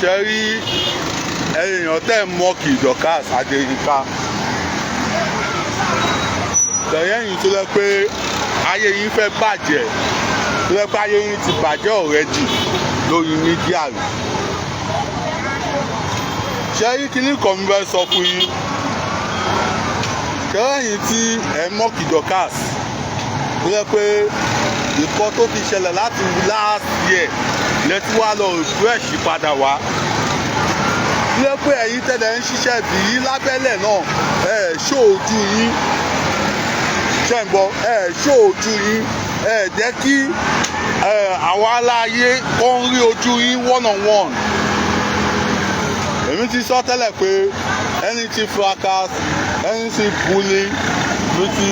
Ṣe rí èèyàn tẹ́ ń mock Dorcas Adéyínká tẹ̀yẹ́yìn tó lẹ́ pé ayé yín fẹ́ bàjẹ́, tó lẹ́ pé ayé yín ti bàjẹ́ already lórí media rẹ̀. Ṣe rí kíní kan mi fẹ́ sọ fún yín? Ṣẹ́yìn tí ẹ̀ ń mock Dorcas tó lẹ́ pé ìkọ́ tó ti ṣẹlẹ̀ láti last year lẹ́tí wá lọ refresh padà wá, tó lẹ́ pé ẹ̀yin tẹ́lẹ̀ ń ṣiṣẹ́ bì í lábẹ́lẹ̀ náà, ẹ̀ ṣó ojú yín, ṣe ń gbọ́? Ẹ̀ ṣó ojú yín, ẹ̀ jẹ́ kí àwọn aláyé kó ń rí ojú yín one on one. Èmi ti sọ tẹ́lẹ̀ pé anything fracas, anything bully, mi ti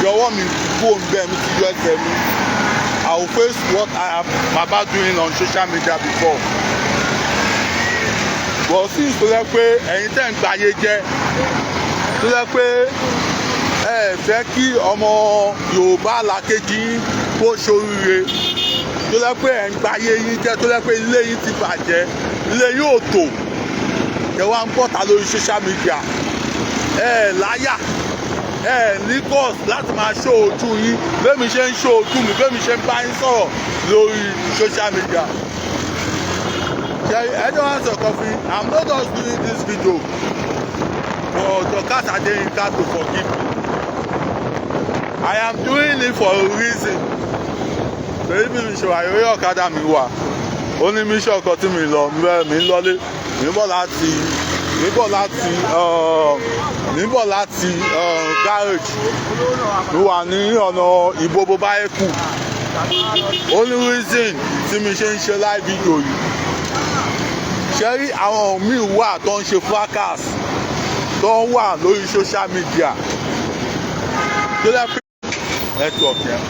yọwọ́ mi kó ń bẹ́ẹ̀, mi ti yọ ẹsẹ̀ mi. I will face what I have baba doing on social media before. But since tó yẹ pé ẹ̀yin tẹ́ ń gbáyé jẹ́, tó yẹ pé ẹ fẹ́ kí ọmọ Yorùbá làkejì yín kó ṣoríire, tó yẹ pé ẹ̀ ń gbáyé yín jẹ́, tó yẹ pé ilé yín ti bàjẹ́, ilé yín ò tò, ẹ wá ń bọ̀ta lórí social media, ẹ láyà, ẹ ní guts láti máa ṣó ojú yín bẹ́ẹ̀ mi ṣe ń ṣó ojú mi, bẹ́ẹ̀ mi ṣe ń bá yín sọ̀rọ̀ lórí social media. Ẹ jẹ́ wọ́n sọ kan fún yín. I'm not just doing this video for Dorcas Adeyinka to forgive me. I am doing it for a reason. Torí bí mi ṣe wà, lórí ọ̀kadà mi wà, ó ní mission kan tí mi lọ, mi ń lọlé, mi ń bọ̀ láti garage. Mi wà ní ọ̀nà Ìbòbò Báyẹ̀kù. Ó ní reason tí mi ṣe ń ṣe live video yìí. Ṣe rí àwọn míì wà tó ń ṣe fracas, tó ń wà lórí social media, tó lẹ́ pé network yẹn,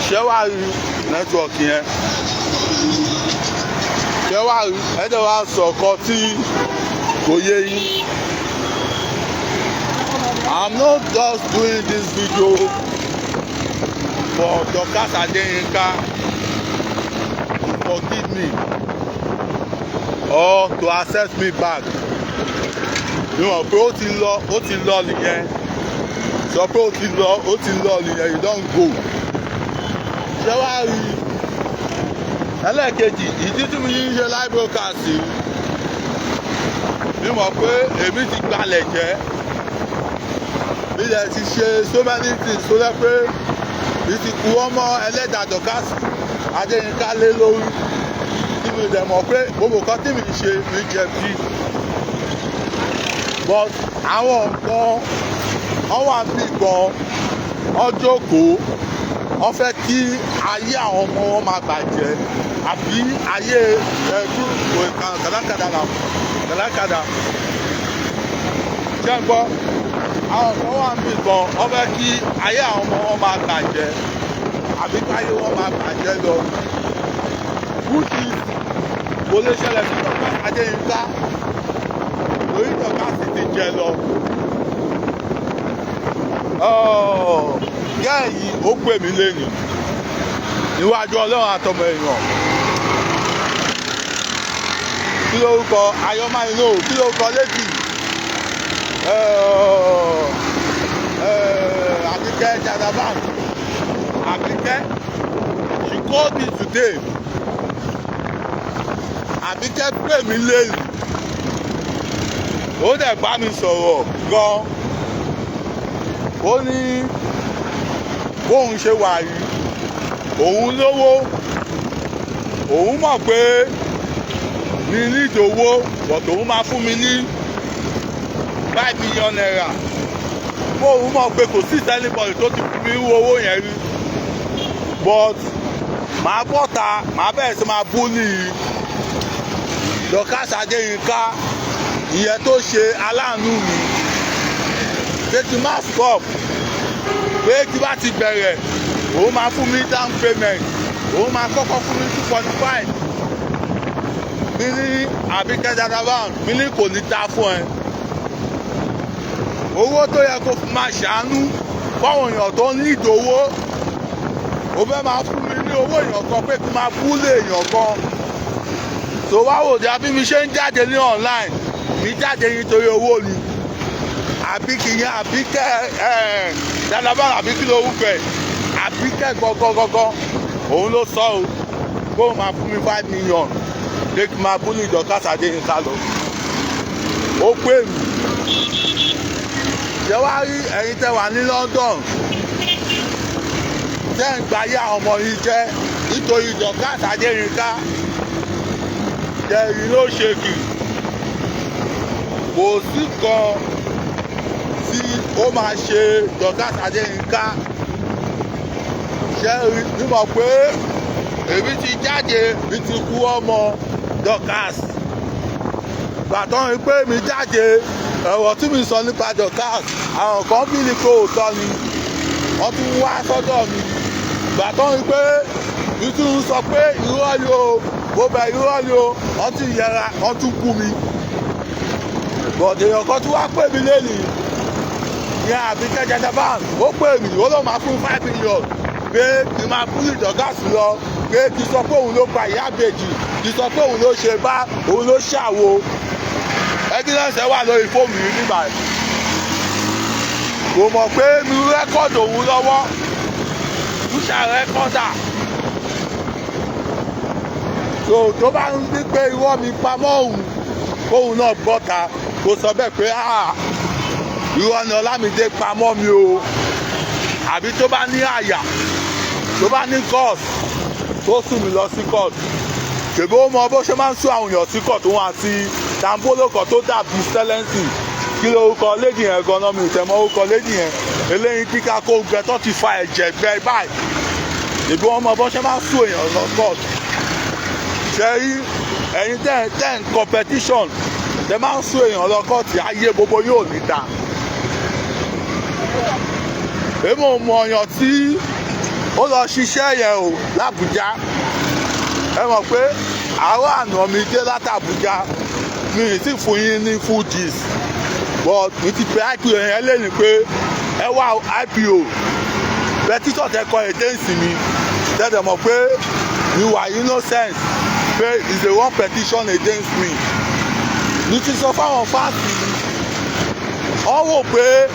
ṣé wàá rí network yẹn? Ṣé wàá rí? Ẹ̀dẹ̀ wá sọ ọkọ tí kò yé yín. I'm not just doing this video for Dorcas Adeyinka to forgive me or to accept me back. Ìwọ̀n pé ó ti lọ, ó ti lọ nìyẹn. Sọ pé ó ti lọ, ó ti lọ nìyẹn. You don go. Ṣé wàá rí ẹlẹ́ẹ̀kejì, ìdí tí mo yí ń ṣe live broadcast yìí, mi mọ̀ pé èmi ti gbalẹ̀ jẹ́, mi lè ti ṣe so many things tó lẹ́ pé mi ti kú ọmọ ẹlẹ́dàá Dorcas Adéyínká lé lórí, tí mi dẹ̀ mọ̀ pé gbogbo nǹkan tí mi ṣe, mi jẹ̀bi. But àwọn nǹkan wọ́n wà bí gan, wọ́n jókòó, wọ́n fẹ́ kí ayé àwọn ọmọ wọn máa bàjẹ́, àbí ayé ẹ̀kú kàdákàdá náà kàdákàdá. Ṣé ń gbọ́? Àwọn kan wà níbì kan, wọ́n fẹ́ kí ayé àwọn ọmọ wọn máa bàjẹ́, àbí káyé wọn máa bàjẹ́ lọ, which is kò lè ṣẹlẹ̀ sí Dorcas Adéyínká, lórí Dorcas ti jẹ lọ. Gẹ́ẹ̀ yìí, ó pè mí lẹ́yìn níwájú Ọlọ́run àtọmọ èèyàn. Kí lórúkọ ayọ́máyínú? Kí lórúkọ lady? Àbíkẹ́ Jagaban. Àbíkẹ́, she called me today. Àbíkẹ́ pè mí lẹ́yìn, ó dẹ̀ bá mi sọ̀rọ̀ gan. Ó ní bóun ṣe wà yìí, òun lówó, òun mọ̀ pé mi nídìí owó, but òun máa fún mi ní ₦5 million. Bóun mọ̀ pé kò sí anybody tó ti fún mi ní owó yẹn rí, but màá bọ́ta, màá bẹ̀rẹ̀ sí máa bully Dorcas Adéyínká, ìyẹn tó ṣe aláàánú mi, pé kí n má stop, pé kí bá ti bẹ̀rẹ̀, òun máa fún mi down payment, òun máa kọ́kọ́ fún mi 2.5. Mi ní, Àbíkẹ́ Jagaban, mi ní kò ní ta fún ẹ. Owó tó yẹ kó máa ṣàánú fáwọn èèyàn tó ń nídìí owó, ó fẹ́ máa fún mi ní owó èèyàn kan pé kí n máa bully èèyàn kan. Tó wá wò dé bí mi ṣe ń jáde ní online, mi jáde nítorí owó ni, àbí kì í yẹn Àbíkẹ́ ẹ̀ dáadáa, àbí kí ló wù ẹ̀, Àbíkẹ́ gangan òun ló sọ o kó o máa fún mi 5 million pé kí n máa bully Dorcas Adéyínká lọ. Ó pè mí. Ṣé wàá rí ẹ̀yin tẹ́ wà ní London, tẹ́ ń gbáyé àwọn ọmọ yìí jẹ́ nítorí Dorcas Adéyínká? Jẹ́rìí ló ṣe kì kò sí kan tí ó máa ṣe Dorcas Adéyínká. Ṣé mímọ̀ pé èmi ti jáde, mi ti kú ọmọ Dorcas gbàtọ́ rí pé mi jáde, ọ̀rọ̀ tí mi sọ nípa Dorcas, àwọn kan bí ní pé òótọ́ ni, wọ́n tún wá sọ́dọ̀ mi. Gbàtọ́ rí pé mi tún sọ pé irọ́ ni o, mo bẹ̀ irọ́ ni o, wọ́n tún yẹra, wọ́n tún kú mi. Bọ̀dé èèyàn kan tún wá pè mí lẹ́nìí ní Àbíkẹ́ Jagaban. Ó pè mí, ó lóun máa fún 5 million pé kí n máa fún Dorcas lọ, pé kí n sọ pé òun ló pa ìyá àbèjì, kí n sọ pé òun ló ṣe bá, òun ló ṣàwo. Evidence wà lórí fóònù yìí nígbà yìí. Kò mọ̀ pé mi record òun lọ́wọ́, túṣà recorder. So tó bá ń ní pé irọ́ mi pamọ́ òun, kóun náà gbọ́ta kó sọ bẹ́ẹ̀ pé, "Ah, irọ́ ni Ọlámídé pamọ́ mi o." Àbí tó bá ní àyà, tó bá ní court, tó sue mí lọ sí court. Ṣèbí ó mọ bó ṣe máa ń sue àwọn èèyàn sí court, wọn àti tambolo kan tó dàbí sẹ́lẹ̀nsì. Kí lórúkọ lady yẹn gan-an? Mi ò tẹ̀ mọ́ orúkọ lady yẹn. Eléyìí kíká kó gbẹ tó ti fa ẹ̀jẹ̀ gbẹ báyìí. Ṣèbí wọ́n mọ bó ṣe máa ń sue èèyàn lọ court. Ṣe rí ẹ̀yin tẹ́ ń competition, tẹ́ máa ń sue èèyàn lọ court, ayé gbogbo yóò ní ta. Èmi ò mọ ọ̀yàn tí ó lọ ṣiṣẹ́ yẹn o l'Àbújá. Ẹ mọ̀ pé àárọ̀ àná mi dé látàbújá, mi ì sì fún yín ní full gist, but mi ti pe IPO yẹn lẹ́nu pé ẹ wá IPO, petition tẹ kọ against mi, tẹ́tẹ̀ mọ̀ pé mi wà innocent, pé is a wrong petition against me. Mi ti sọ fáwọn fans mi, wọ́n wò pé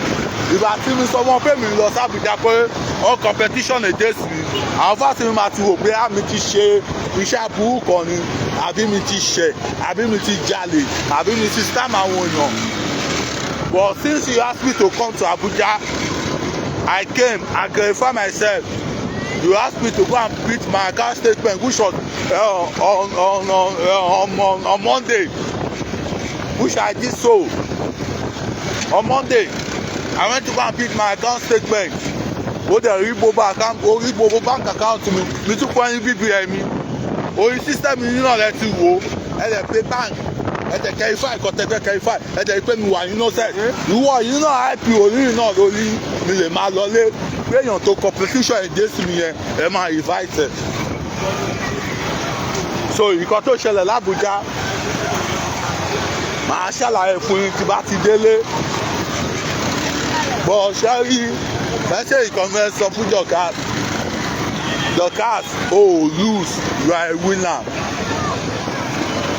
ìgbà tí mi sọ wọn pé mi lọ s'Àbújá pé all competition against me, àwọn fans mi máa ti wò pé àmì ti ṣe iṣẹ́ aburú kan ni, àbí mi ti ṣẹ̀, àbí mi ti jalè, àbí mi ti scam àwọn èèyàn. But since you ask me to come to Abuja, I came, I clarify myself. You ask me to go and print my account statement, which was on Monday, which I did. So on Monday I went to go and pick my account statement. Ó dẹ̀ rí gbogbo account, ó rí gbogbo bank account mi. Mi tún fún ẹni BVN mi, orí system yìí náà lẹ ti wò ó. Ẹ lẹ pé bank, ẹ tẹ verify kọ tẹ fẹ́ verify, ẹ tẹ pé mi wà innocent. Ìwọ yìí náà, IPO yìí náà lórí mi lè máa lọlé pé èèyàn tó competition against mi yẹn, ẹ máa invite ẹ. So nǹkan tó ṣẹlẹ̀ l'Ábùjá, màá ṣàlàyé fún yín tí bá ti délé. Bọ̀ ṣe rí message kan fẹ́ sọ fún Dorcas. Dorcas, o oh, lose, you are a winner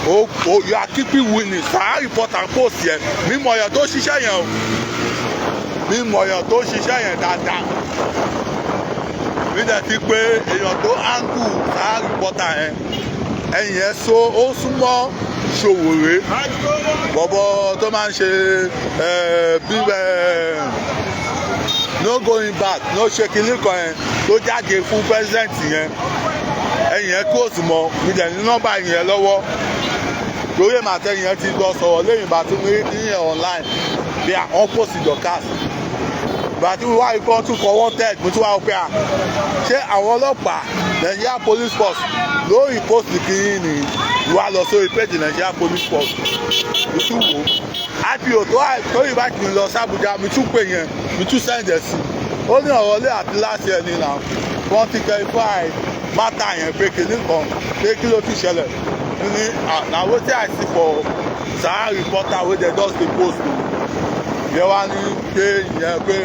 o. O, you are keeping winning. Sahara Reporter post yẹn, mímọ̀ yẹn tó ṣiṣẹ́ yẹn o, mímọ̀ yẹn tó ṣiṣẹ́ yẹn dáadáa. Mi dẹ̀ ti pé èèyàn tó handle Sahara Reporter yẹn, ẹ̀yìn yẹn so ó súnmọ́ Ṣòwòrè, bọ̀bọ̀ tó máa ń ṣe bí no going back, no ṣe kinní kan yẹn tó jáde fún president yẹn, ẹ̀yìn yẹn close mọ́ mi. Dẹ̀ ní nọ́mbà ẹ̀yìn yẹn lọ́wọ́ lórí èmi àtẹ̀yìn yẹn ti lọ sọ̀rọ̀ lẹ́yìn ìgbà tí mo rí ní online bí àwọn post Dorcas. Ìgbà tí mo wá ikọ́ tún kọ wanted, mo tún wá wọ pé à, ṣé àwọn ọlọ́pàá Nigeria Police Force lórí post kìíní ni? Wá lọ sórí page Nigeria Police Force, mo tún wò ó. IPO tó invite mi lọ sí Abuja, mi tún pè yẹn, mi tún send ẹ̀ sí. Ó ní ọ̀rọ̀ lé àti láti ẹni náà wọ́n ti verify matter yẹn pé kìíní kan, pé kí ló ti ṣẹlẹ̀ ní. Na wetin I see for Sahara Reporter wey dem just dey post o. Yẹn wá ní pé ìyẹn pé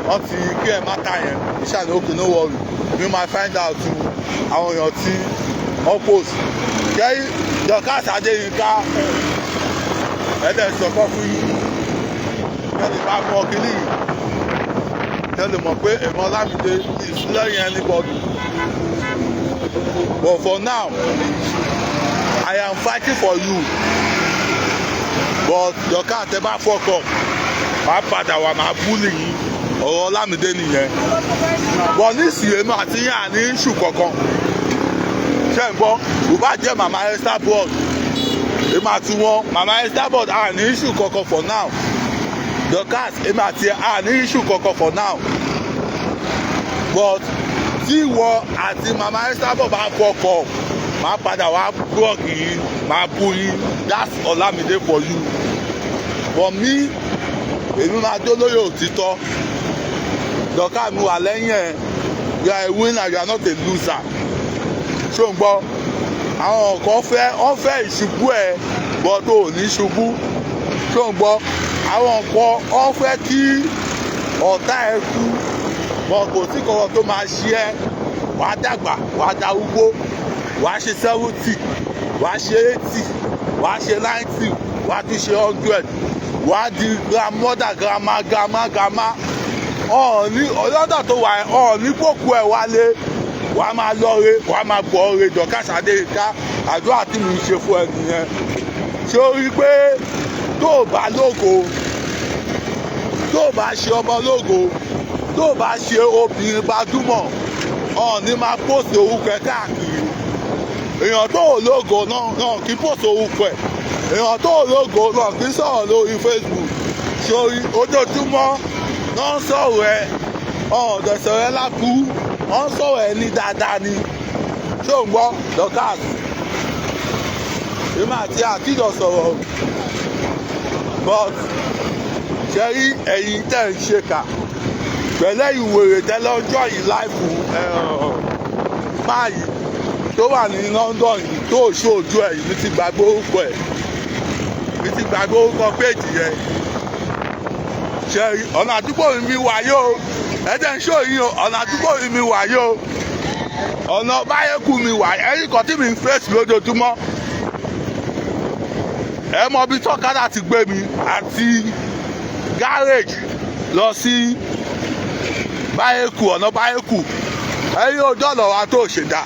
wọ́n ti clear matter yẹn. Iṣẹ́ àná, okay, no worry, we might find out àwọn èèyàn tí Wọ́n post kẹ́yìn Dorcas Adéyínká ẹ̀ẹ́dẹ̀ sọ̀kọ́ fún yín, kẹ́lẹ́ bá mọ kínní yìí, kẹ́lẹ́ mọ̀ pé èmi Ọlámídé is lẹ́yìn anybody. But for now, I am fighting for you. But Dorcas, tẹ bá fuck up, máa padà wà, máa bully yín. Ọ̀rọ̀ Ọlámídé nìyẹn. But nísìnyí, èmi àti yín àní issue kankan. Ṣé ń gbọ́? Kò bá jẹ́ Mama Esther board, èmi àti wọn, Mama Esther board, àní issue kankan for now. Dorcas, èmi àti ẹ àní issue kankan for now. But tí ìwọ àti Mama Esther board bá fuck up, máa padà wá block yín, máa bú yín. That's Ọlámídé for you. For me, èmi máa dó lórí òtítọ́. Dorcas, mi wà lẹ́yìn ẹ̀. You are a winner, you are not a loser. Ṣó ń gbọ́? Àwọn kan fẹ́, wọ́n fẹ́ ìṣubú ẹ̀, but ò ní ṣubú. Ṣó ń gbọ́? Àwọn kan, wọ́n fẹ́ kí ọ̀tá ẹ kú, but kò sí kankan tó máa ṣe ẹ́. Wàá dàgbà, wàá darúgbó, wàá ṣe 70, wàá ṣe 80, wàá ṣe 90, wàá tún ṣe 100, wàá di grandmother, grandma, grandma, grandma. Ọ̀ọ́ni ọlọ́dọ̀ tó wà, ọ̀ọ́ni gbòkú ẹ̀ wálé. Wàá máa lọ́re, wàá máa bọ̀ ọ́re. Dorcas Adéyínká, àdúrà tí mi ń ṣe fún ẹ nìyẹn. Ṣé o rí i pé tó o bá lógo, tó o bá ṣe ọmọ lógo, tó o bá ṣe obìnrin gbajúmọ̀, ọ̀ọ́ni máa post orúkọ ẹ káàkiri? Èèyàn tó ò lógo náà náà kì í post orúkọ ẹ. Èèyàn tó ò lógo náà kì í sọ̀rọ̀ lórí Facebook. Sórí ojoojúmọ́ náà ń sọ̀rọ̀ ẹ, ọ̀hún sọ̀rọ̀ ẹ lákú, wọ́n ń sọ̀rọ̀ ẹ ní dáadáa ni. Ṣé ò ń gbọ́, Dorcas? Èmi àti àtijọ́ sọ̀rọ̀, but ṣe rí ẹ̀yin tẹ̀ ń ṣèkà pẹ̀lẹ́ ìwèrè tẹ́lẹ̀ ọjọ́ yìí live máa yìí tó wà ní London yìí, tó ṣojú ẹ̀ yìí, mi ti gbàgbé orúkọ ẹ̀, mi ti gbàgbé orúkọ péjì yẹn. Ṣe rí ọ̀nà àdúgbò mi wà yóò, ẹ jẹ́ ń ṣó yín o. Ọ̀nà àdúgbò mi wà yóò, ọ̀nà báyẹ̀kú mi wà. Ẹ̀rí kan tí mi ń fèsì lójoojúmọ́, ẹ mọ bí tọ́kadà ti gbé mi àti garage lọ sí báyẹ̀kú, ọ̀nà báyẹ̀kú. Ẹ̀rí ojú ọ̀nà wa tó ṣèdá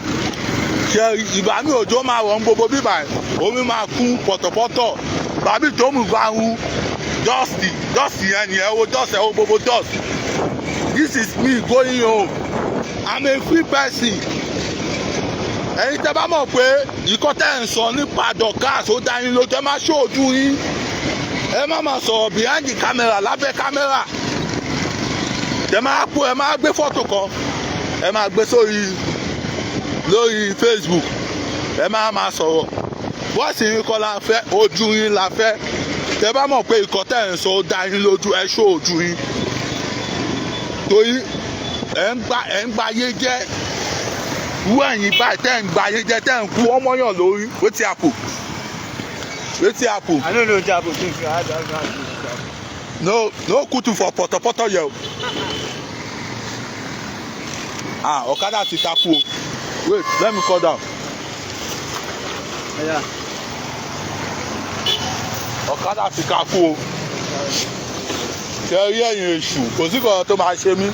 ṣe. Ìgbà mi, òjò máa rọ̀ ń gbogbo bíbà, omi máa kún pọ̀tọ̀pọ̀tọ̀. Ìgbà mi tó mú gbáhùn dust, dust yẹn ni. Ẹ wo dust, ẹ wo gbogbo dust. This is me going home. I'm a free person. Ẹ̀yin tẹ́ bá mọ̀ pé ìkọ́ tẹ́ ń sọ nípa Dorcas ó dá yín lójú, ẹ má ṣó ojú yín. Ẹ má máa sọ̀rọ̀ behind the camera, lábẹ́ camera. Tẹ́ máa kó, ẹ máa gbé fọ́tò kan, ẹ máa gbé sórí lórí Facebook, ẹ máa máa sọ̀rọ̀. Voice yín kọ́ la fẹ́, ojú yín la fẹ́. Tẹ́ bá mọ̀ pé ìkọ́ tẹ́ ń sọ ó dá yín lójú, ẹ ṣó ojú yín, torí ẹ̀ ń gba ayé jẹ́. Wú ẹ̀yìn báyìí tẹ́ ń gba ayé jẹ́, tẹ́ ń kú ọmọyàn lórí. Wetin happen? Wetin happen? I no know wetin happen since I don't know wetin happen. No, no kutu for pọ̀tọ̀pọ̀tọ̀ yẹ o. Ah, ọ̀kadà ti takú o. Wait, let me call down. Yeah. Ọ̀kadà ti takú o. Ṣe rí ẹ̀yìn èṣù, kò sí kan tó máa ṣe mí.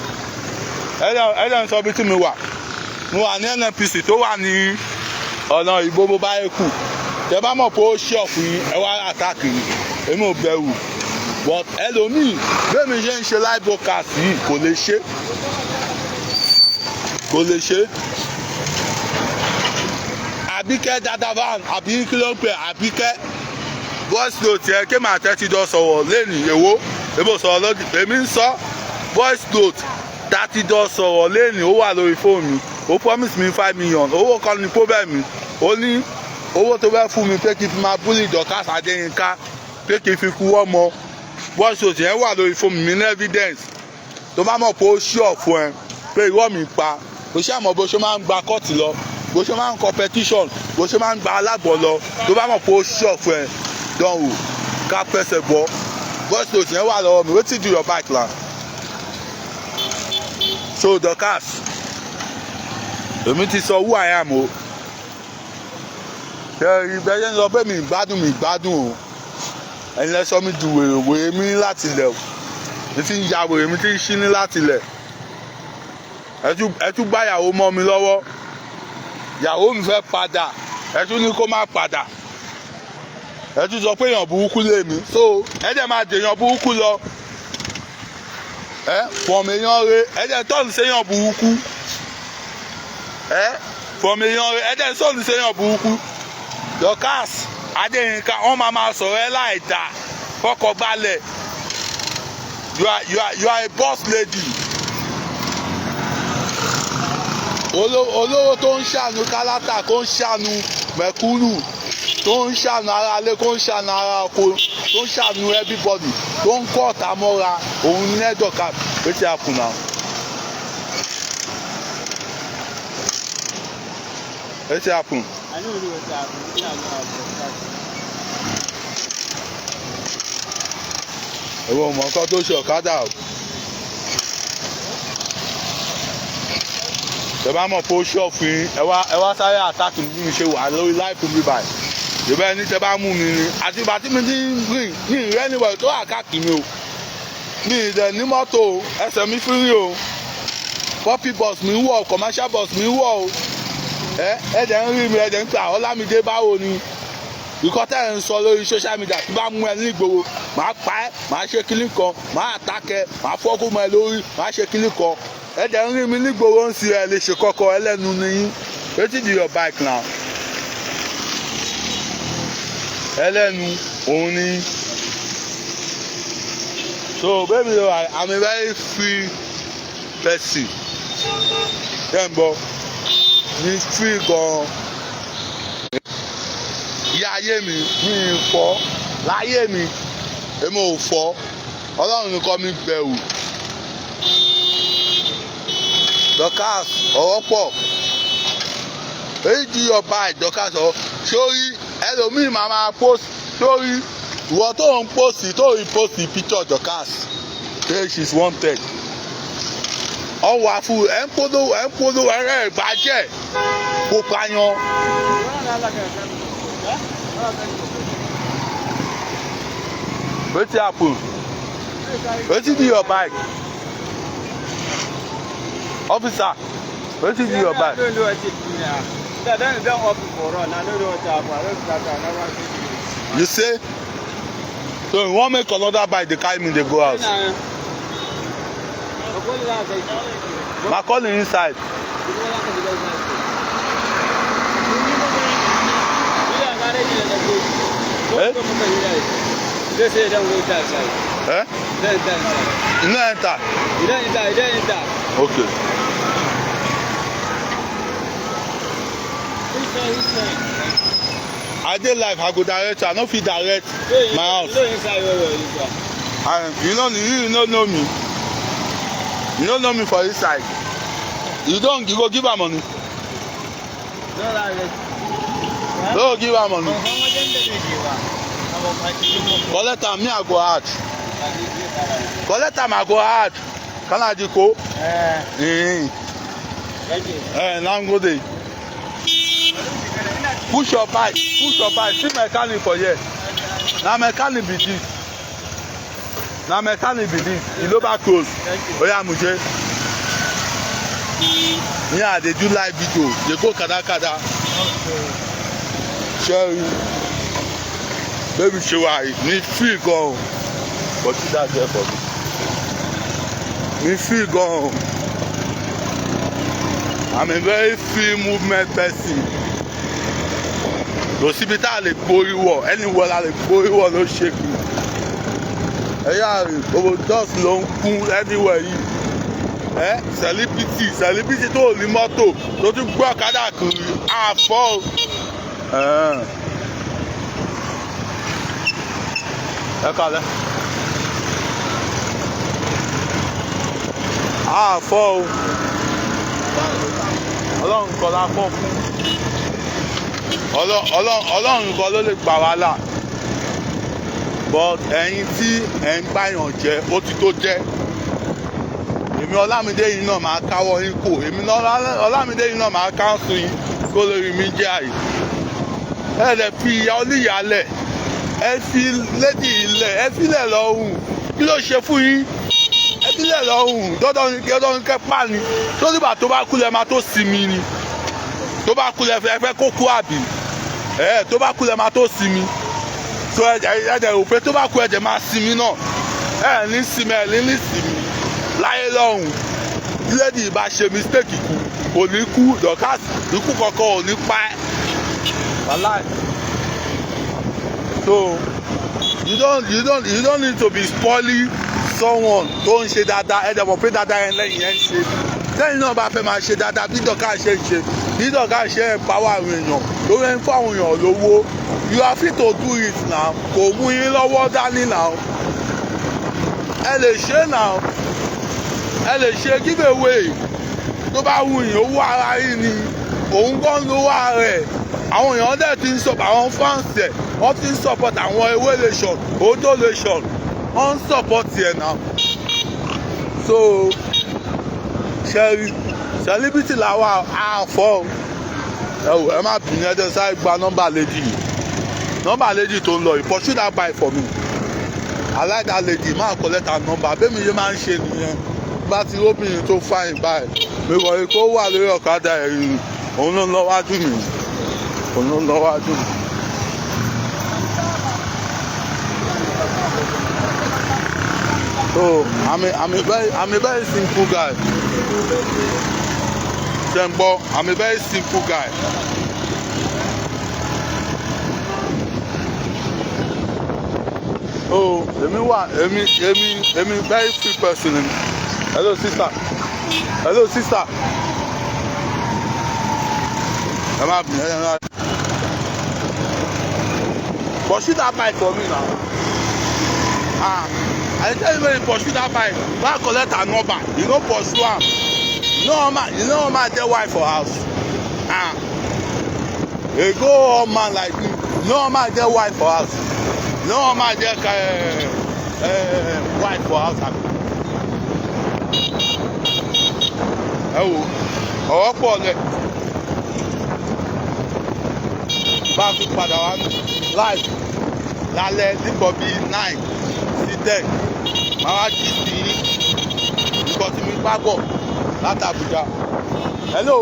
Ẹ̀ẹ́dẹ̀ ń sọ bí tí mi wà. Mo wà ní NNPC tó wà ní ọ̀nà ìgbógbó báyẹ̀kù. Tẹ bá mọ̀ pé ó ṣe ọ̀fun yín, ẹ wá attack mi. Èmi ò bẹ̀rù, but ẹlòmíì, bẹ́ẹ̀ mi ṣe ń ṣe live broadcast yìí, kò lè ṣe, kò lè ṣe. Àbíkẹ́ Dadavan, àbí kí ló ń pè Àbíkẹ́? Voice note yẹn kí màá tẹ́tí jọ sọ̀rọ̀ lẹ́nìí. Èwo èmo sọ̀rọ̀ lọ́dún, èmi ń sọ voice note tàti jọ sọ̀rọ̀ lẹ́nìí. Ó wà lórí fóònù mi. Ó promise mi 5 million. Owó kan ní problem mi. Ó ní owó tó fẹ́ fún mi pé kí n fi máa bully Dorcas Adéyínká, pé kí n fi kú ọmọ. Voice note yẹn wà lórí fóònù mi ní evidence. Tó bá mọ̀ pé ó ṣí ọ̀ fún ẹ pé irọ́ mi pa, kò ṣe àmọ́ bó ṣe máa ń gba kóòtù lọ, bó ṣe máa ń competition, bó ṣe máa ń gba alágbọ̀ lọ. Tó bá mọ̀ pé ó ṣí ọ̀ fún ẹ, dánwò ká fẹsẹ̀ bọ́. Voice note yẹn wà lọ́wọ́ mi. Wetin do your bike la? So Dorcas, èmi ti sọ who I am o. Ṣé ibẹ̀ yẹn lọ pé mi gbádùn, mi gbádùn o. Ẹ̀yin lẹ sọ mi di wèrè, wèrè mi láti ilẹ̀ o. Mi ti ń ya wèrè, mi ti ń ṣí ní láti ilẹ̀. Ẹ tún gbá ìyàwó mọ́ mi lọ́wọ́. Ìyàwó mi fẹ́ padà, ẹ tún ní kó má padà. Ẹ tún sọ pé èèyàn burúkú lè mí, so ẹ dẹ̀ máa dèèyàn burúkú lọ. Ẹ from èèyàn re, ẹ dẹ̀ tọ́ọ̀nù séèyàn burúkú. Ẹ from èèyàn re, ẹ dẹ̀ tọ́ọ̀nù séèyàn burúkú. Dorcas Adéyínká, wọ́n máa máa sọ̀rọ̀ ẹ láì dá. Fọkọ̀ balẹ̀. You are a boss lady. Olówó tó ń ṣàánú kálátà, tó ń ṣàánú mẹ̀kúnnù, tó ń ṣàánú ara ilé, tó ń ṣàánú ara oko, tó ń ṣàánú everybody, tó ń kọ́ ọ̀tá mọ́ra, òun ní ẹ̀. Dorcas, wetin happen now? Wetin happen? I no know wetin happen. Wetin I know happen. Èwo mọ̀ nǹkan tó ṣe ọ̀kadà o. Tẹ bá mọ̀ pé ó ṣọ́ọ̀fù yín, ẹ wá sáré attack mi bí mi ṣe wà lórí live mi báyìí. Ìbẹ́ ẹni tẹ bá mú mi ni àti ìgbà tí mi ti ń rìn ní ìrẹ́ níwẹ̀ tó attack mi o. Mi ì dẹ̀ ní mọ́tò o, ẹsẹ̀ mi fi rí o. Puppy bus mi ń wọ̀, commercial bus mi ń wọ̀ o. Ẹ dẹ̀ ń rí mi, ẹ dẹ̀ ń pè Ọlámídé, báwo ni? Ìkọ́ tẹ́ ẹ̀ ń sọ lórí social media, tí bá mú ẹ ní ìgboro, màá pa ẹ́, màá ṣe kíní kan, màá attack ẹ, màá fọ́kú mọ́ ẹ lórí, màá ṣe kíní kan. Ẹ dẹ̀ ń rí mi nígboro ń sin, ẹ lè ṣe kọ́kọ́ ẹlẹ́nu ni yín. Wetin be your bike now? Ẹlẹ́nu òun ni. So baby, I'm a very free person. Ṣé ń gbọ́? Mi free gan-an. Ìyá ayé mi, mi ì fọ́ láyé mi, èmi ò fọ́. Ọlọ́run nìkan mi bẹ̀rù. Dorcas, ọ̀rọ̀ pọ̀. Èyí di your bike, Dorcas, ọ̀rọ̀. Sórí ẹlòmíì máa máa post sórí ìwọ tó ń post, tó ń post picture Dorcas say she is wanted. Ọwọ́ àfù ẹ̀ ń polówó, ẹ̀ ń polówó ẹ̀rẹ́ ìbàjẹ́ kó pààyàn. Wetin happen? Wetin be your bike? Officer, wetin be your I bike? don't know what it be now. That don open for run. I don't know what happen. I don't start. I never see. You say so you wan make another bike dey carry me dey go house? Na call him inside. Eh? They say don't go inside. Eh? Don't enter inside. You no enter? You don't enter. You don't enter. Okay. I dey live, I go direct you. I no fit direct my house. You know inside well well this one. And you no know me. You no know me for inside. You don, you go give am money. No, that No give am money. Collect am, me I go add. Collect am, I go add. Kana ji ko? Eh. Eh. Thank you. Eh, na go dey. Push your bike, push your bike. See mechanic for here. Na mechanic be this. Na mechanic be this. Iloba close. Thank you. Oya muje. Me, I dey do live video. Dey go kada kada. Sherry. Baby ṣe wa yìí, mi free gan o. But see that girl for me. Mi free gan o. I'm a very free movement person. Kò síbi tá a lè gborí wọ̀, anywhere la lè gborí wọ̀ ló ṣe kù. Ẹ̀yà rè, gbogbo dust ló ń kún anywhere yìí. Ẹ celebrity, celebrity tó ní mọ́tò tó tún gbé ọ̀kadà kiri, àfọ́ o. Ẹ kalẹ̀. Àfọ́ o. Ọlọ́run kọ́ la fọ́ fún. Ọlọ́run kan ló lè gbà wá là. But ẹ̀yin tí ẹ̀ ń báyàn jẹ, ó ti tó jẹ́. Èmi Ọlámídé yìí náà máa káwọ́ yín kò. Èmi Ọlámídé yìí náà máa káńsù yín kó lórí mi jẹ́ àyè. Ẹ lè fi ìyá oníyàá lẹ̀, ẹ fi lady ilẹ̀, ẹ filẹ̀ lọ́rùn. Kí ló ṣe fún yín? Ẹ filẹ̀ lọ́rùn. Dandan ni, dandan ni kẹ́ pa ni? Tó nígbà tó bá kú lẹ máa tó sinmi ni? Tó bá kú lẹ fẹ́ kó kú, àbí? Ẹ tó bá kú lẹ máa tó sinmi? So ẹ ẹ dẹ̀ rò pé tó bá kú, ẹ jẹ̀ máa sinmi náà? Ẹ ní sinmi, ẹ ní sinmi láyé lọ́rùn. Lady bá ṣe mistake kú, kò ní kú. Dorcas, ikú kankan ò ní pa ẹ́, wàláì. So you don't need to be spoiling someone tó ń ṣe dáadáa. Ẹ dẹ̀ mọ̀ pé dáadáa yẹn lẹ́yìn yẹn ń ṣe. Lẹ́yìn náà bá fẹ́ máa ṣe dáadáa bí Dorcas ṣe ń ṣe, bí Dorcas ṣe ń empower àwọn èèyàn, lórí ń fún àwọn èèyàn lówó, you are free to do it now. Kò mú yín lọ́wọ́ dání now. Ẹ lè ṣe now, ẹ lè ṣe give away tó bá wù yín. Owó ara yín ni, òun gan lówó ara ẹ̀. Àwọn èèyàn dẹ̀ ti ń sọ, àwọn fans ẹ̀, wọ́n ti ń support àwọn Ewé Nation, Odo Nation, wọ́n ń support ẹ̀ now. So ṣẹ́rí, celebrity làwa àfọ́. Ẹ wò, ẹ má bínú, ẹ jẹ́ sáré gba nọ́mbà lady yìí, nọ́mbà lady tó ń lọ yìí. Pursue that bike for me. I like that lady. Máa collect her number. Bẹ́ẹ̀ mi ṣe máa ń ṣe nìyẹn. Bá ti róbìnrin tó fine báyìí, mi kàn rí kó wà lórí ọ̀kadà ẹ̀yìn, òun ló ń lọ wájú mi, òun ló ń lọ wájú mi. So I'm a very simple guy. Ṣé ń gbọ́? I'm a very simple guy. Oh, èmi wà, èmi very free person ni. Hello sister, hello sister. Ẹ má bìnrin, ẹ má. Pursue that bike for me now. Ah, I tell you, when you pursue that bike, go collect her number. You no pursue am. You know man, you know man get wife for house. Ah, a go old man like me, you know man get wife for house. You know man get wife for house, abi? Ẹ wo, ọ̀rọ̀ pọ̀ lẹ̀. Bá a tún padà wá live lálẹ́ nígbà bíi 9 sí 10, màá wá jí sí nǹkan tí mi bá bọ̀ láti Abuja. Hello.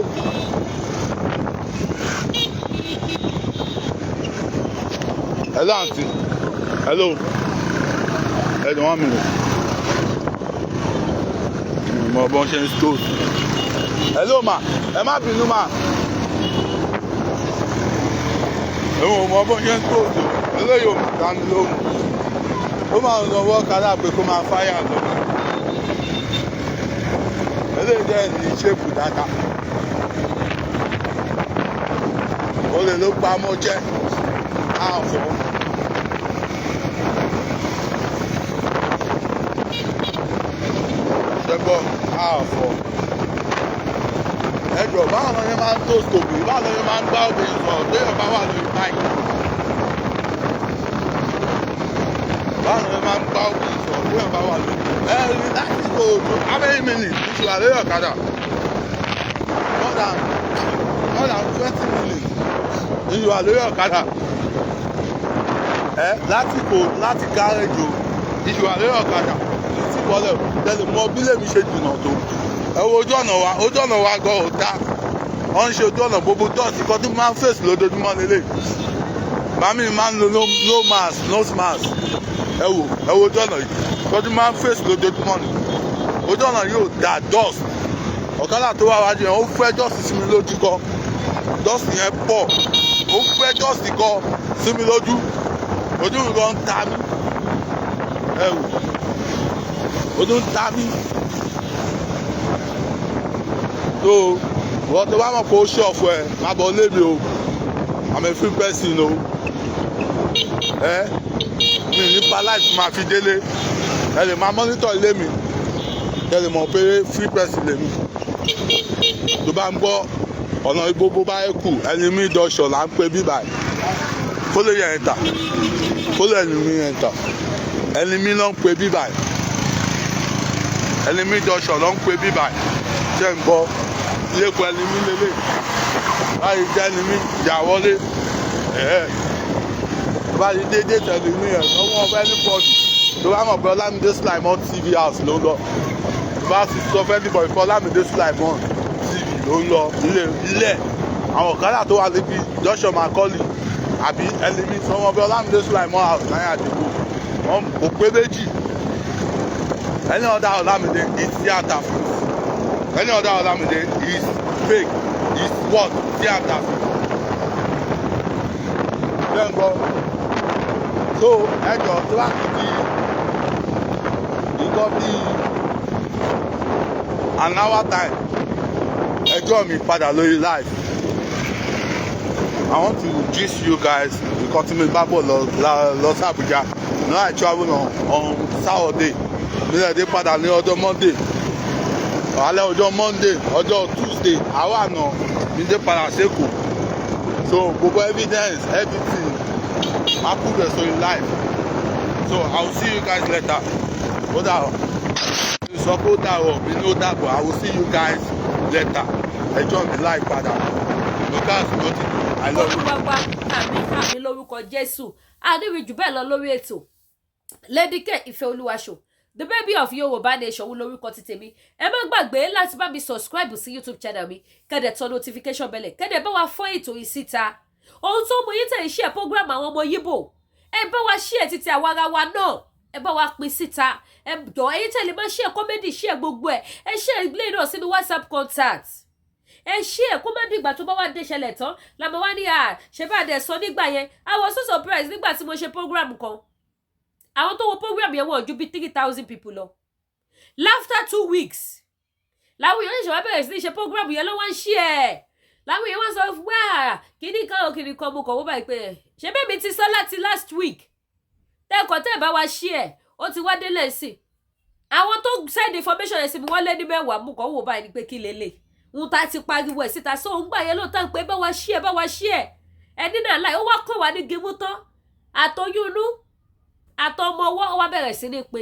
Hello aunty. Hello. Ẹ jọ̀ọ́, one minute. Mi mọ bọ́n ṣe ń stove. Hello ma, ẹ má bínú ma. Èmi ò mọ bọ́n ṣe ń stove. Eléyìí ò mà dá mi lóhùn. Ó máa ń lọ ọ̀kadà pé kó máa fáyà lọ. Eléyìí jẹ́ ní shape dáadáa. Olè ló pa mọ́ jẹ́ àfọ̀. Ṣẹ́gbọ́ àfọ̀. Ẹ jọ̀ọ́, báwo ni wọ́n máa ń toast obìnrin? Báwo ni wọ́n máa ń bá obìnrin sọ̀rọ̀ téèyàn bá wà lórí bike? Báwo ni wọ́n máa ń bá obìnrin sọ̀rọ̀ téèyàn bá wà lórí? Ẹ rí láti kò tó how many minutes ní ṣe wà lórí ọ̀kadà? More than 20 minutes ní ṣe wà lórí ọ̀kadà. Ẹ láti kò láti gáréjì o ní ṣe wà lórí ọ̀kadà. Ní tí bọ́lẹ̀ tẹ́lẹ̀ mọ bí lèmi ṣe jìnnà tó. Ẹ wo ojú ọ̀nà wa, ojú ọ̀nà wa gan ò dáa. Wọ́n ń ṣe ojú ọ̀nà, gbogbo dust kan tí máa ń fèsì lójoojúmọ́ lélẹ̀. Màmí máa ń lo no mask, nose mask. Ẹ wo, ẹ wo ojú ọ̀nà yìí. Kan tí máa ń fèsì lójoojúmọ́ ni. Ojú ọ̀nà yìí ò dáa, dust. Ọ̀kadà tó wà wájú yẹn, ó fẹ́ dust sí mi lójú gan. Dust yẹn pọ̀. Ó fẹ́ dust gan sí mi lójú. Ojú mi gan ń ta mí. Ẹ wò, ojú ń ta mí. So, wọ́n tó bá mọ̀ pé ó ṣe ọ̀fọ̀ ẹ̀, má bọ̀ lé mi o. I'm a free person o. Ẹ mi ní pa life máa fi délé. Ẹ lè máa monitor ilé mi. Ẹ lè mọ̀ pé free person lèmi. Tó bá ń gbọ́ ọ̀nà gbogbo bá yẹ kù, ẹni mi dọ̀ṣọ̀ là ń pè bí báyìí. Follow yẹn enter. Follow ẹni mi enter. Ẹni mi ló ń pè bí báyìí. Ẹni mi dọ̀ṣọ̀ ló ń pè bí báyìí. Ṣé ń gbọ́? Lẹ́kọ̀ọ́ ẹni mi lélẹ̀. Báyìí jẹ́ ẹni mi yà wọlé. Ẹ̀ tó bá ti dé gate Ẹlẹ́mì yẹn, lọ́wọ́ ọ̀fẹ́ anybody tó bá mọ̀ pé Ọlámídé Sulaimon TV house ló ń lọ. Tó bá ti sọ fún anybody pé Ọlámídé Sulaimon TV ló ń lọ, ilé ilé àwọn ọ̀kadà tó wà níbi junction Macaulay àbí Ẹlẹ́mì sọ wọn pé Ọlámídé Sulaimon house náírà àdìgbò wọn kò pé méjì. Any other Olamide is theatre. Any other Olamide is fake, is what? Theatre. Bẹ́ẹ̀ gbọ́. So ẹjọ́ tó bá ti di nǹkan bíi an hour time, ẹjọ́ mi padà lórí live. I want to gist you guys nǹkan tí mo bá bọ̀ lọ lọ sí Abuja. Now I travel on Saturday, nílẹ̀ dé padà ní ọjọ́ Monday, alẹ́ ọjọ́ Monday, ọjọ́ Tuesday àwa àná mi dé padà sẹ́kọ̀ọ́. So gbogbo evidence, everything, ma put rẹ̀ sórí live. So I will see you guys later. Ó dàrọ̀, sọ pé ó dàrọ̀ mi ní ó dàbọ̀. I will see you guys later. Ẹjọ́ mi live padà. Lucas ló ti. I love you. Olúwa wa, àmín, àmín lórúkọ Jésù. Àníwì jù bẹ́ẹ̀ lọ lórí ètò. Lady K Ìfẹ́ Olúwaṣọ, the baby of Yorùbá nation, wú lórúkọ ti tèmi. Ẹ má gbàgbé láti bá mi subscribe sí YouTube channel mi, kẹ́dẹ̀ tọ notification bell, kẹ́dẹ̀ bá wa fọ́n ètò yìí síta. Ohun tó mú yín tẹ̀ ń share program àwọn ọmọ Yíbò, ẹ bá wa share títí àwa ara wa náà, ẹ bá wa pín síta. Ẹ jọ, ẹ̀yin tẹ̀lé máa share comedy, share gbogbo ẹ̀, ẹ share ilé náà sínú WhatsApp contact, ẹ share. Kó má dìgbà tó bá wá dé ṣẹlẹ̀ tán làmọ́ wá ní à ṣe bá dẹ̀ sọ nígbà yẹn. I was so surprised nígbà tí mo ṣe program kan. Àwọn tó wo program yẹn wọ́n ju bí 3,000 people lọ. After 2 weeks làwọn èèyàn ṣẹ̀ṣẹ̀ wá bẹ̀rẹ̀ sí ní ṣe program yẹn ló wá ń ṣí ẹ̀, làwọn èèyàn wá sọ wá kíní kan ò kíní kan. Mo kàn wọ́n báyìí pé ṣé bẹ́ẹ̀ mi ti sọ láti last week tẹ́kọ̀ọ́ tẹ́ ẹ̀ bá wa ṣí ẹ̀, ó ti wá délẹ̀ sí i. Àwọn tó send information yẹn sí mi, wọ́n lé ní 10. Mú kàn wò báyìí ni pé kí lélẹ̀ ń ta ti pariwo ẹ̀ síta sóun gbà yẹn lóòótọ́ pé bá wa ṣí ẹ̀, bá wa ṣí ẹ̀. Ẹni náà láì ó wá kàn wá ní gimú tán, àtọyún inú àtọmọ ọwọ́, ó wá bẹ̀rẹ̀ sí ní pé.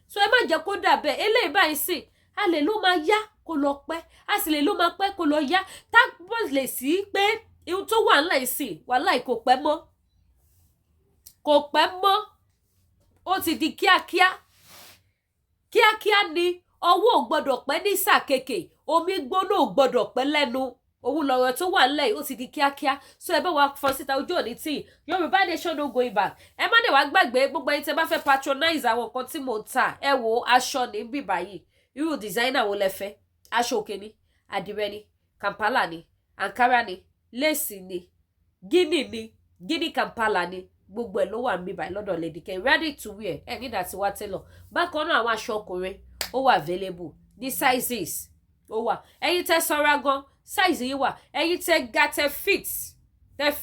So ẹ má jẹ́ kó dà bẹ́ẹ̀. Eléyìí báyìí sì a lè ló máa yá kó lọ pẹ́, a sì lè ló máa pẹ́ kó lọ yá. Tá bọ́ lè sí pé ihun tó wà ńlẹ̀ yìí sì wàhálà, kò pẹ́ mọ́, kò pẹ́ mọ́. Ó ti di kíákíá kíákíá ni. Ọwọ́ ò gbọ́dọ̀ pẹ́ ní sàkekè, omi gbóná ò gbọ́dọ̀ pẹ́ lẹ́nu. Òun lọ̀rọ̀ tó wà ńlẹ̀ yìí, ó ti di kíákíá. So ẹ bá wa fọ síta. Ojú òní tí Yorùbá nation no going back. Ẹ má dẹ̀ wá gbàgbé, gbogbo ẹ̀yin tẹ́ bá fẹ́ patronize àwọn nǹkan tí mò ń tà, ẹ wo aṣọ ní bíbá yìí. Irú designer wo lẹ fẹ́? Aṣọ òkè ni, àdìrẹ ni, Kampala ni, Ankara ni, lace ni, Guinea ni, Guinea Kampala ni, gbogbo ẹ̀ ló wà níbí báyìí lọ́dọ̀ Lady K. Ready to wear, ẹ nígbà tí wàá tẹ́lọ̀. Bákan náà, àwọn aṣọ ọkùnrin ó wà available ní sizes, ó wà. Ẹ̀yin tẹ́ sanra gan, size yìí wà. Ẹ̀yin tẹ́ ga, tẹ́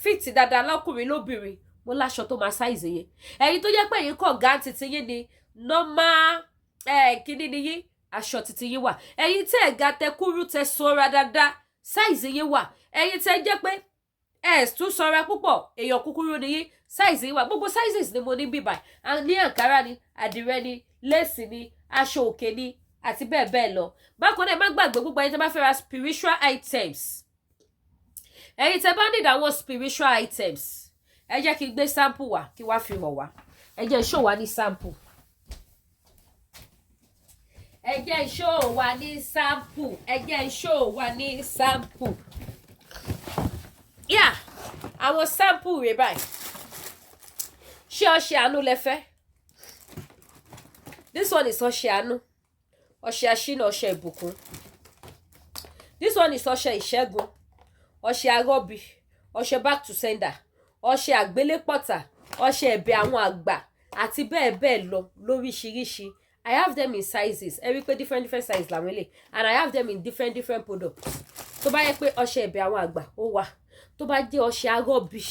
fit dáadáa, lọ́kùnrin lóbìnrin, mo láṣọ tó máa size yẹn. Ẹ̀yin tó jẹ́ pé ẹ̀yin kọ̀ gá titi yín ni, normal ẹ̀ kíní ni yín, aṣọ titi yín wà. Ẹ̀yin tẹ́ ga, tẹ́ kúrú, tẹ́ sanra dáadáa, size yín wà. Ẹ̀yin tẹ́ jẹ́ pé ẹ tún sanra púpọ̀, èèyàn kúkúrú ni yín, size yín wà. Gbogbo sizes ni mo ní bíbà ní. Àǹkárá ni, àdìrẹ ni, lace ni, aṣọ òkè ni, àti bẹ́ẹ̀ bẹ́ẹ̀ lọ. Bákan náà, ẹ má gbàgbé, gbogbo ẹ̀yin tẹ́ bá fẹ́ ra spiritual items, ẹ̀yin tẹ́ bá need àwọn spiritual items, ẹ jẹ́ kí n gbé sample wá, kí wá fi hàn wá. Ẹ jẹ́ show wá ní sample, ẹ jẹ́ show wá ní sample, ẹ jẹ́ show wá ní sample. Yeah, àwọn sample rẹ̀ báyìí. Ṣé ọṣẹ àánú lẹ fẹ́? This one is ọṣẹ àánú, ọṣẹ aṣínà, ọṣẹ ìbùkún. This one is ọṣẹ ìṣẹ́gun, ọṣẹ arọ́bì, ọṣẹ back to sender, ọṣẹ àgbélépọ̀tà, ọṣẹ ẹ̀bẹ̀ àwọn àgbà, àti bẹ́ẹ̀ bẹ́ẹ̀ lọ lóríṣiríṣi. I have them in sizes. Ẹ rí i pé different different sizes làwọn eléyìí, and I have them in different different products. Tó bá yẹ pé ọṣẹ ẹ̀bẹ̀ àwọn àgbà, ó wà. Tó bá jẹ́ ọṣẹ arọ́bì,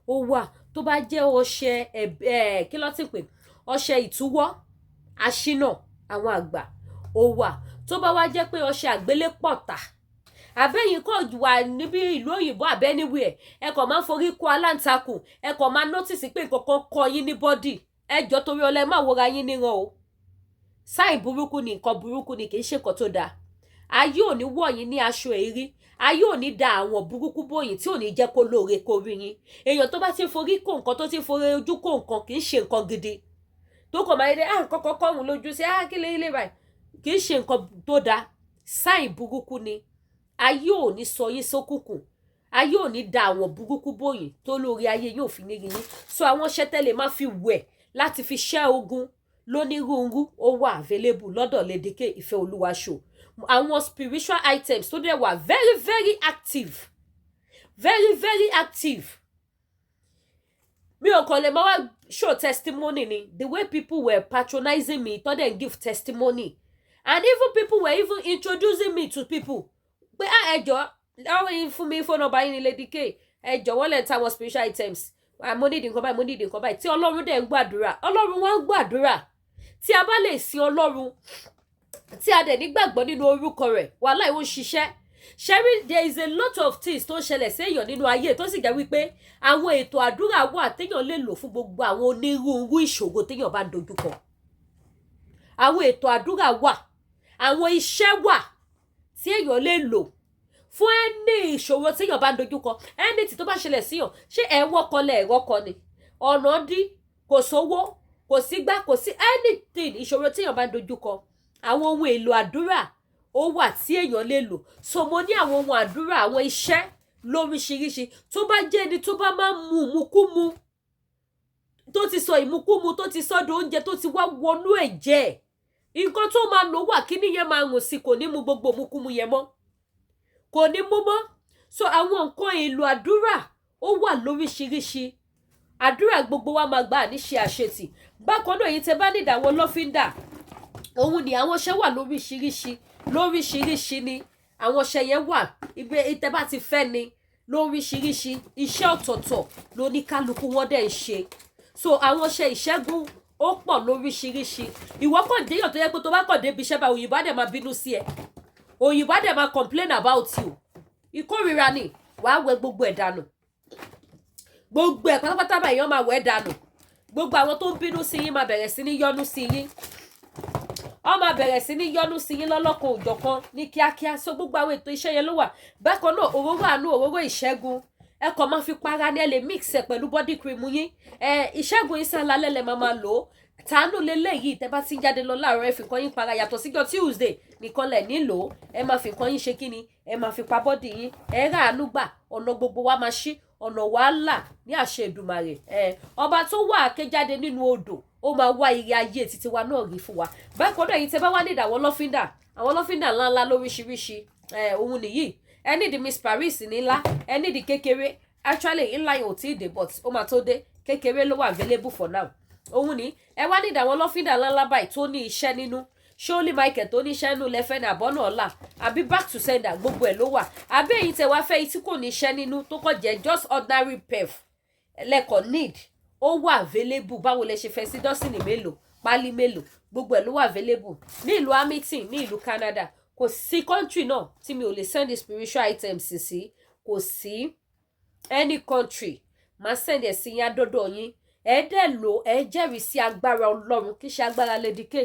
ó wà. Tó bá jẹ́ ọṣẹ ẹ̀, kí ló ti pè, ọṣẹ ìtúwọ́ aṣínà àwọn àgbà, ó wà. Tó bá wá jẹ́ pé ọṣẹ àgbélépọ̀tà, àbẹ́yìn kò wà níbi ìlú òyìnbó àbẹ́níwìẹ̀, ẹ kàn máa ń forí kó aláǹtakùn, ẹ kàn máa notice pé nǹkan kan kọ yín ní body, ẹ jọ, torí ọlẹ́, má wọra yín níran o. Sáì burúkú ni, nǹkan burúkú ni, kì í ṣe nǹkan tó dáa. Ayé ò ní wọ̀ yín ní aṣọ èrí. Ayé ò ní da àwọn burúkú bòyìn tí ò ní jẹ́ kó lóore kó rí yín. Èèyàn tó bá ti ń forí kó nǹkan, tó ti ń forí ojú kó nǹkan, kì í ṣe nǹkan gidi tó kàn máa yẹ dé, ah, kọ́kọ́ kọ́hún lójú sí, ah, kí lè ilé báyìí, kì í ṣe nǹkan tó dáa, sign burúkú ni. Ayé ò ní sọ yín sókùnkùn, ayé ò ní da àwọn burúkú bòyìn tó lórí ayé yóò fi ní rí yín. So àwọn iṣẹ́ tẹ́lẹ̀ máa fi wẹ̀ láti fi ṣẹ́ ogun lónírúurú, ó wà available lọ́dọ̀ Lady K Ìfẹ́ Olúwa Show. Àwọn spiritual items tó dẹ̀ wà very very active, very very active. Mi ò kàn lè máa wá show testimony ni. The way people were patronizing me, tó dẹ̀ give testimony, and even people were even introducing me to people pé, ah, ẹ jọ̀ọ́, àwọn yìí fún mi phone number yín ní Lady K, ẹ jọ̀ọ́, wọ́n lè ta àwọn spiritual items. Ah, mo need nǹkan báyìí, mo need nǹkan báyìí. Tí Ọlọ́run dẹ̀ ń gbàdúrà, Ọlọ́run wá ń gbàdúrà. Tí a bá lè sin Ọlọ́run, tí a dẹ̀ nígbàgbọ́ nínú orúkọ rẹ̀, wàhálà ìwọ ń ṣiṣẹ́ ṣẹ́rí. There is a lot of things tó ń ṣẹlẹ̀ sí èèyàn nínú ayé, tó sì jẹ́ wípé àwọn ètò àdúrà wà téèyàn lè lò fún gbogbo àwọn onírúurú ìṣòro téèyàn bá ń dojúkọ. Àwọn ètò àdúrà wà, àwọn iṣẹ́ wà tí èèyàn lè lò fún ẹni ìṣòro téèyàn bá ń dojúkọ, ẹni tí tó bá ṣẹlẹ̀ síyàn. Ṣé ẹ̀ wọ́kọ lẹ̀ ẹ̀rọ kọ ni ọ̀nà dí, kò sówó, kò sígbá, kò sí anything, ìṣòro téèyàn bá ń dojúkọ, àwọn ohun èlò àdúrà ó wà tí èèyàn lè lò. So mo ní àwọn ohun àdúrà, àwọn iṣẹ́ lóríṣiríṣi. Tó bá jẹ́ ẹni tó bá máa ń mu ìmukúmu, tó ti sọ ìmukúmu, tó ti sọ́dọ̀ oúnjẹ, tó ti wá wọnú ẹ̀jẹ̀, nǹkan tó máa lò wà, kíní yẹn máa rùn sí, kò ní mu gbogbo ìmukúmu yẹn mọ́, kò ní mú mọ́. So àwọn nǹkan èlò àdúrà ó wà lóríṣiríṣi. Àdúrà gbogbo wa máa gbà, ní ṣe àṣetì. Bákan náà, èyí tẹ bá nídìí àwọn lọ́fíńdà, òun ni àwọn iṣẹ́ wà lóríṣiríṣi, lóríṣiríṣi ni àwọn iṣẹ́ yẹn wà. Ibi tẹ bá ti fẹ́ ni lóríṣiríṣi, iṣẹ́ ọ̀tọ̀ọ̀tọ̀ lóníkálukú wọn dẹ̀ ń ṣe. So àwọn iṣẹ́ ìṣẹ́gun ó pọ̀ lóríṣiríṣi. Ìwọ kàn déyàn tó yẹ pé tó bá kàn débi iṣẹ́ bá, òyìnbó á dẹ̀ máa bínú sí ẹ, òyìnbó á dẹ̀ máa complain about you, ìkórìíra ni. Wàá wẹ gbogbo ẹ̀ dànù, gbogbo ẹ̀ pátápátá báyìí, wọ́n máa wẹ̀ dànù. Gbogbo àwọn tó ń bínú sí yín máa bẹ̀rẹ̀ sí ní yọ́nú sí yín, wọ́n máa bẹ̀rẹ̀ sí ní yọ́nú sí yín lọ́lọ́kan òjọ̀kan ní kíákíá. So gbogbo àwọn ètò iṣẹ́ yẹn ló wà. Bákan náà, òróró àánú, òróró ìṣẹ́gun, ẹ kàn máa fi para ní, ẹ lè mix ẹ pẹ̀lú body cream yín. Ẹ ìṣẹ́gun yín sàn lálẹ́ lẹ máa máa lò ó. Tàánú lélẹ́yìí, tẹ́ bá ti ń jáde lọ láàárọ̀, ẹ fi nǹkan yín para. Yàtọ̀ síjọ́ Tuesday nìkan lẹ̀ nílò, ẹ máa fi nǹkan yín ṣe kíni, ẹ máa fi pa body yín. Ẹ rà àánú gbà, ọ̀nà gbogbo wa máa ṣí, ọ̀nà wàhálà ní àṣẹ Èdùmàrè. Ẹ ọba tó wà kéjáde nínú odò, ó máa wá ire ayé títí wa náà rí fún wa. Bákan náà, èyí tẹ́ bá wá nídìí àwọn lọ́fíńdà, àwọn lọ́fíńdà ńláńlá lóríṣiríṣi, ẹ òun nìyí. Ẹ nídìí Miss Paris ní ńlá, ẹ nídìí kékeré. Actually, ńlá yẹn ò tí ì dé, but ó máa tó dé. Kékeré ló wà available for now, òun ni. Ẹ wá nídìí àwọn lọ́fíńdà ńláńlá báyìí tó ní iṣẹ́ nínú, ṣóòlì Michael tó ní iṣẹ́ nínú lẹ́fẹ́ ní àbọ̀nà ọ̀la, àbí back to sender, gbogbo ẹ̀ ló wà. Àbí èyí tẹ wá fẹ́ yìí tí kò ní iṣẹ́ nínú, tó kàn jẹ́ just ordinary perf lẹ́kọ̀ọ́ need, ó wà available. Báwo lẹ ṣe fẹ́ sí, dozen mélòó, pálí mélòó, gbogbo ẹ̀ ló wà available ní ìlú Hamilton, ní ìlú Canada. Kò sí country náà tí mi ò lè send spiritual items sí, kò sí any country. Máa send ẹ̀ sí yín, àdọ́dọ̀ yín. Ẹ dẹ̀ lò, ẹ jẹ́rìí sí agbára Ọlọ́run, kì í ṣe agbára Lady K.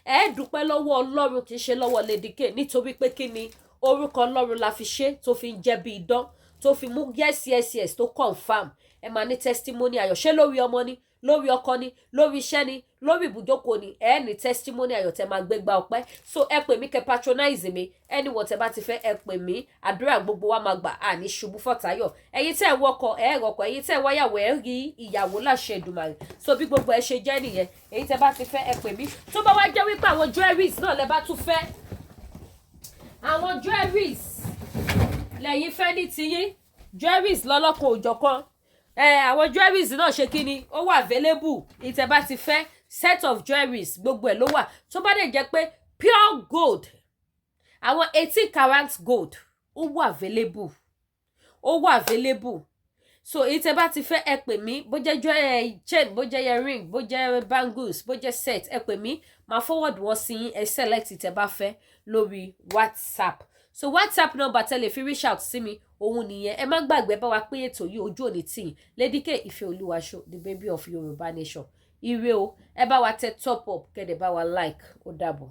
Ẹ dúpẹ́ lọ́wọ́ Ọlọ́run, kì í ṣe lọ́wọ́ Lady K, nítorí pé kí ni, orúkọ Ọlọ́run la fi ṣe tó fi ń jẹ́ bí idán, tó fi mú yes tó confirm. Ẹ máa ní testimony ayọ̀. Ṣé lórí ọmọ ni, lórí ọkọ ni, lórí iṣẹ́ ni, lórí ibùjókòó ni, ẹ ní testimony ayọ̀ tẹ máa gbégbá ọpẹ́. So ẹ pè mí, kẹ́ patronize mi. Anyone tẹ bá ti fẹ́, ẹ pè mí. Àdúrà gbogbo wa máa gbà, àní ṣubú fọ̀tayọ̀. Ẹ̀yin tẹ́ ẹ wọkọ̀, ẹ rọkọ̀. Ẹ̀yin tẹ́ ẹ wáyàwó, ẹ rí ìyàwó láṣẹ Èdùmàrè. So bí gbogbo ẹ ṣe jẹ́ nìyẹn. Èyí tẹ́ bá ti fẹ́, ẹ pè mí. Tó bá wá jẹ́ wípé àwọn jewelries náà lẹ bá tún fẹ́, àwọn jewelries lẹ́yìn fẹ́ ní tiyín, jewelries lọ́lọ́kan òjọ̀kan, ẹ àwọn jewelries náà ṣe kí ni, ó wà available. Ìtẹ́ bá ti fẹ́ set of jewelries, gbogbo ẹ̀ ló wà. Tó bá dẹ̀ jẹ́ pé pure gold, àwọn 18 karat gold, ó wà available, ó wà available. So ìtẹ́ bá ti fẹ́, ẹ pè mí. Bó jẹ́ chain, bó jẹ́ earring, bó jẹ́ bangles, bó jẹ́ set, ẹ pè mí, máa forward wọn sí yín. Ẹ select ìtẹ́ bá fẹ́ lórí WhatsApp. So WhatsApp number tẹ́ lè fi reach out sí mi, òun nìyẹn. Ẹ má gbàgbé bá wa pé ètò yìí, ojú òní tì yín. Lady K Ìfẹ́ Olúwaṣọ, the baby of Yorùbá nation. Ire o. Ẹ bá wa tẹ top up, kẹ́dẹ̀ bá wa like. Ó dàbọ̀.